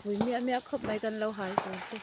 pui miah miah khawp mai kan lo hal tur chu.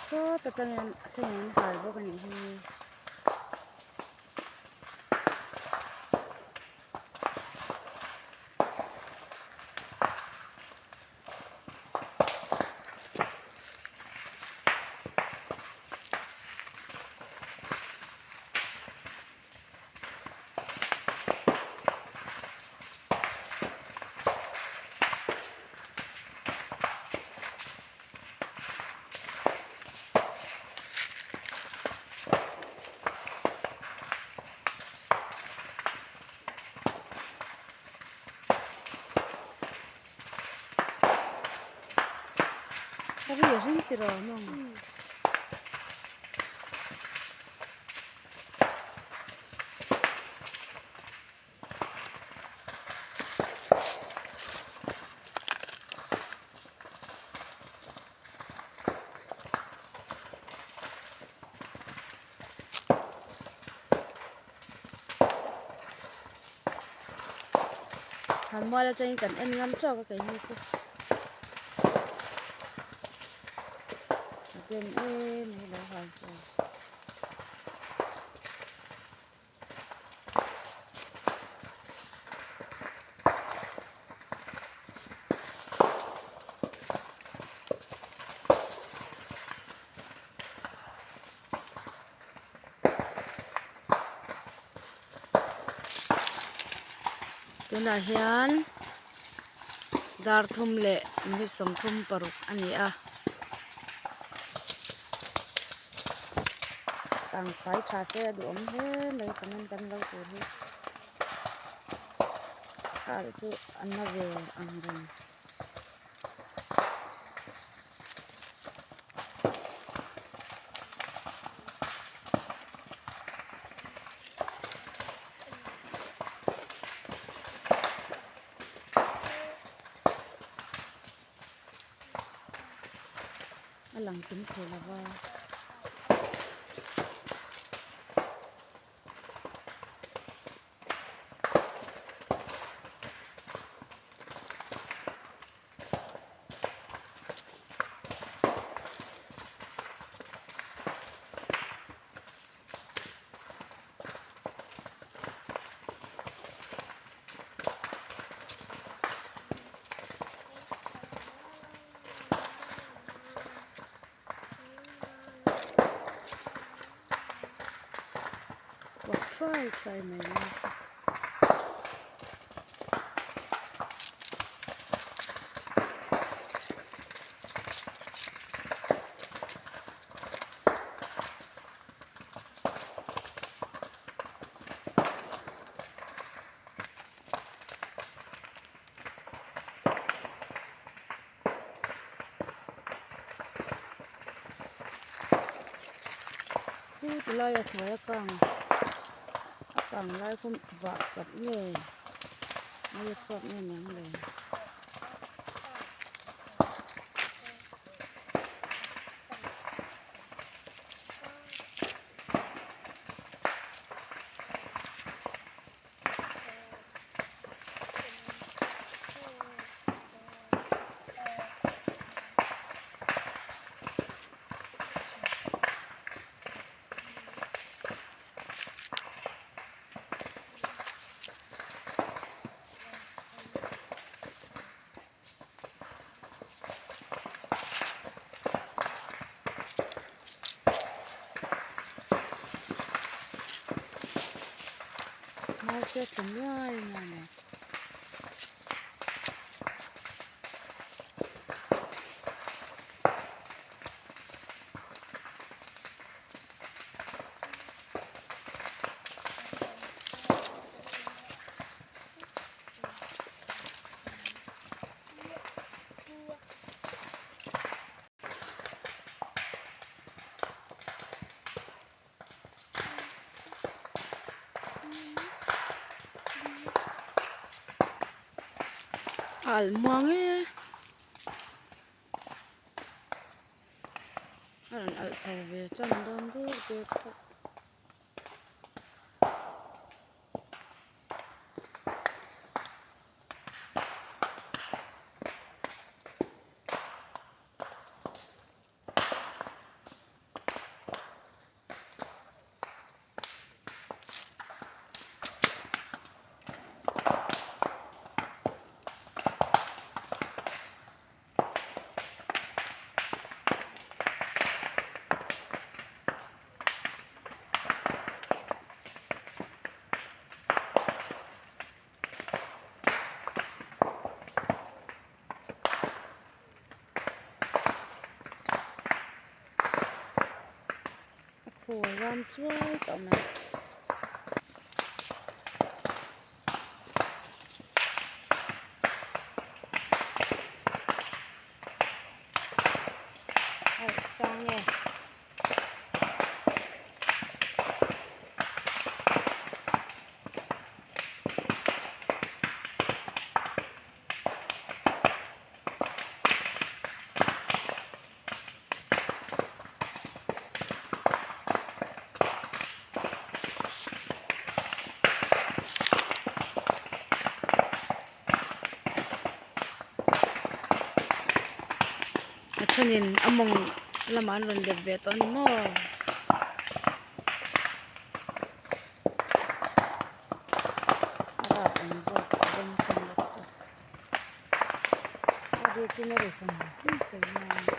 Saw ta tangin a thenin an hal bawk a nih hi. Ka ri a ring tiraw mawng. Han mual atangin kan en ngam tawk a keini chu a den em hi lo han chu. Tunah hian dar thum leh minute 36 a ni a tangfai tha se a duhawm hle mai comment kan lo tur hi kar chu a na ve ang reng. A lang kim thei lo va. Uak thuai thuai mai lai chu. Khu ti lai a hnuai a kang a kang lai khu vah chap nge mei a chhuak nge niang le. Mau te a tla nuai nuai mai. A alh muang e. A rawn alh chho ve tan dawn dek dek chauh. A khaw ram chuai tawh mai. A sang e. A thenin a mawng lamah an rawn dep ve tawh a ni maw. A rap ang zawk a beng chhan bawk a a bikin a ri hum hum thei mai a.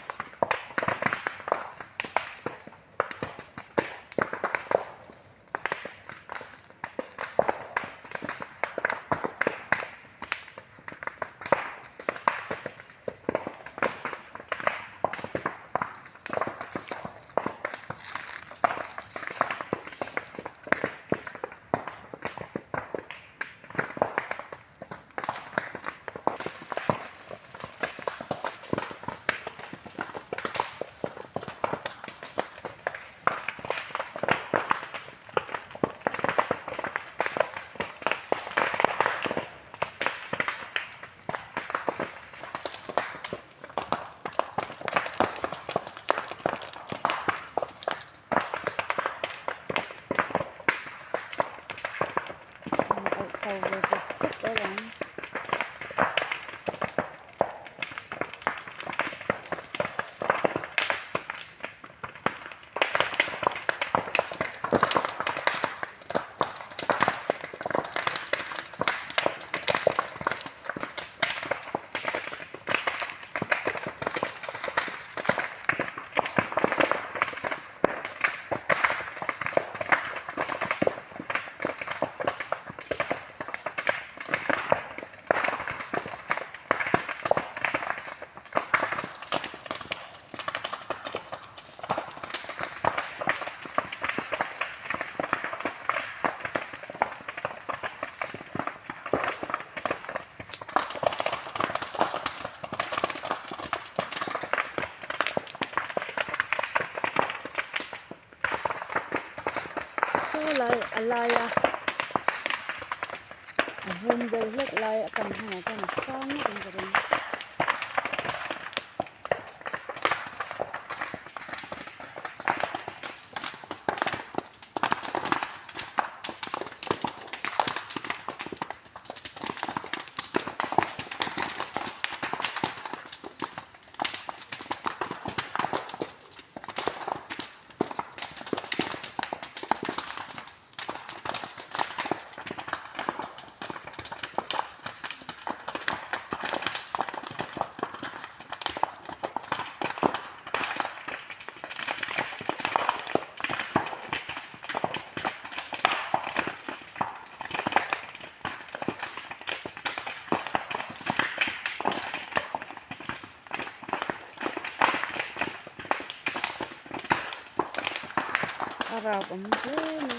Chho ve pawp pawp a lang. Saw lai a laia a vum deuh hlek lai a tam hnungah chuan a sang ngawt in ka ring. A rap awm hle mai.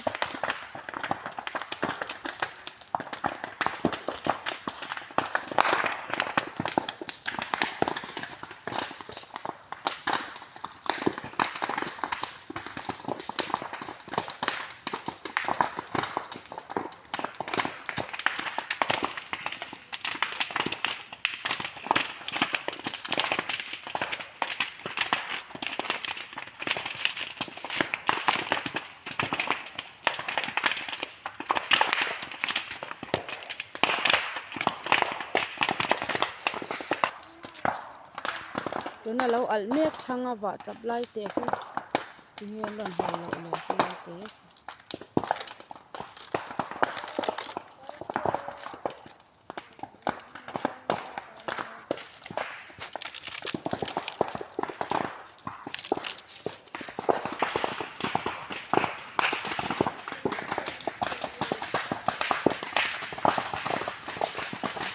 Tuna lo alh mek thlang a vah chap lai teh khu tinge an rawn haw loh le khulai te.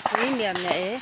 Tui miah miah e.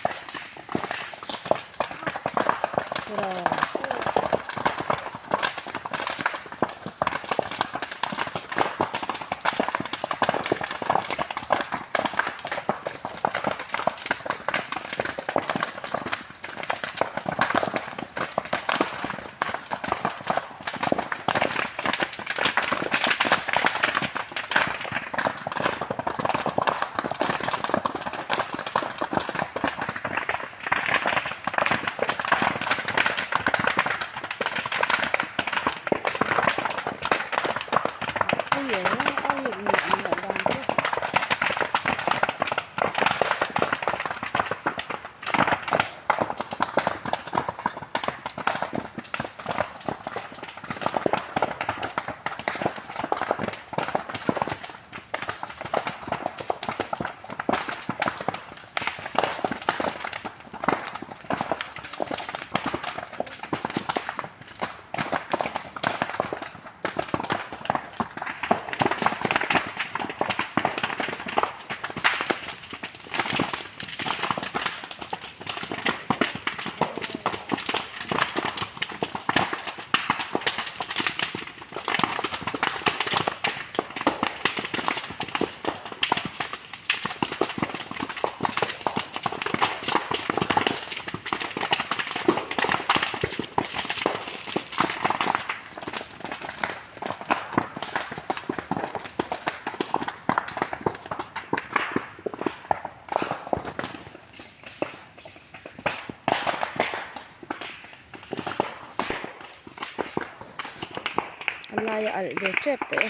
A lai a alh ve tep tawh e.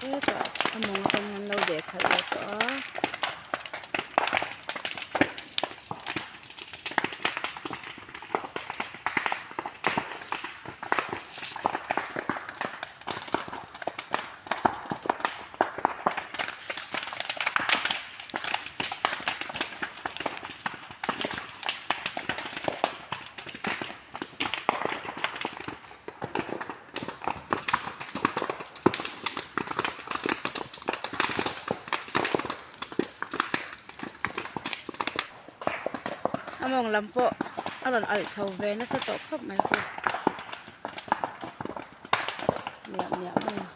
Hetah a mawng atangin an lo deh khalh leh tawh a. A mawng lam pawh a rawn alh chho ve nasa tawh khawp mai khu miah miah mai a.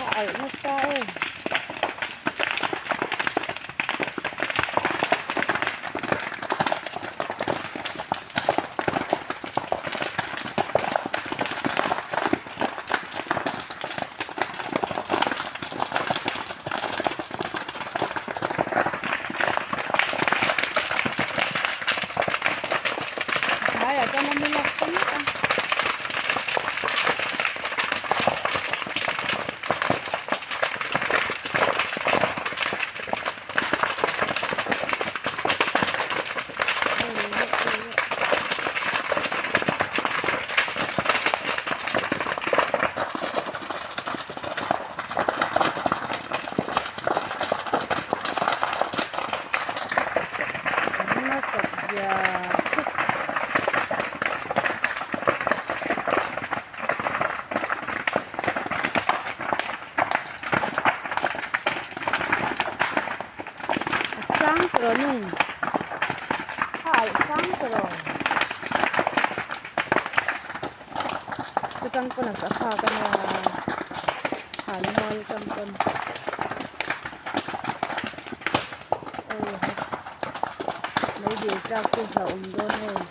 A alh nasa em. Hmaiah chuan a mil a fam a. Nasat zia khawp. alh sang tawh chutang pawn a phak a nia han mual atang pawn mei dil tlak chu hlauhawm dawn em.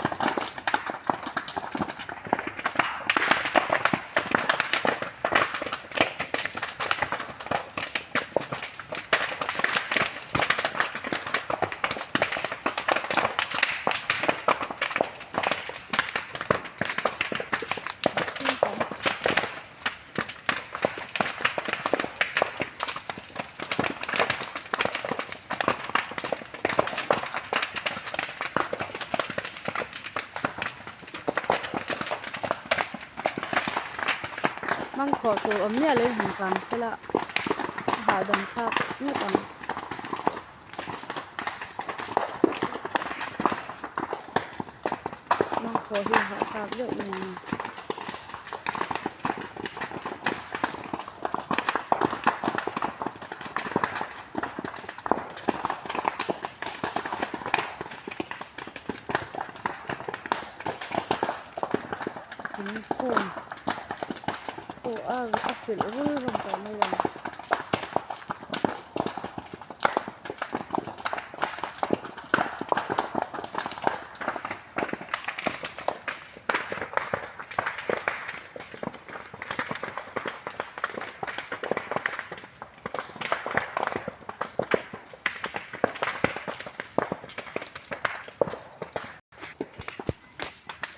Mangkhawh tur awm miah loin han kang sela a hahdam thlak ngawt ang. Mangkhawh hi a hahthlak deuh mai ang a. Thingkung pawh a a filh rul hlawm tawh mai ang.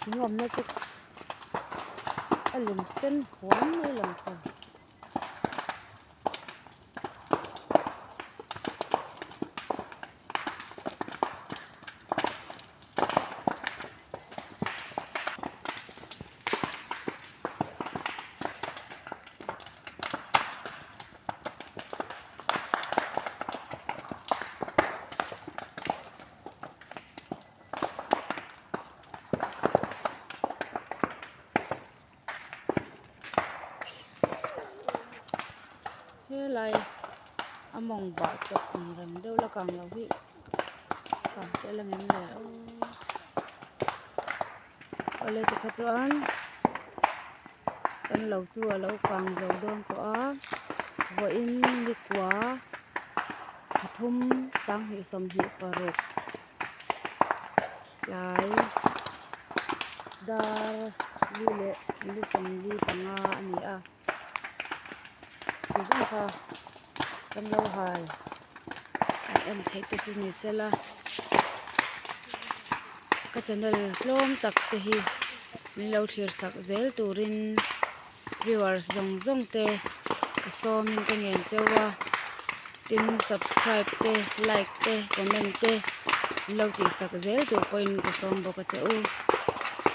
Thing awmna chu a lem sen huam mai lang thei. Helai a mawng vah chawp ang reng deuh la kang lo hi kang tel ang em le aw awle tikha chuan kan lo chu a lo kang zo dawn tawh a vawiin nikua pathum sanghnih 26. Tlai dar li leh li 45 a ni a tizawng kha kan lo hal kan en theih te chu ni sela ka channel tlawm tak te hi min lo thlir sak zel turin viewers zawng zawng te ka sawmin ka ngen cheu a tin subscribe te like te comment te min lo tih sak zel tur pawhin ka sawm bawk a che u.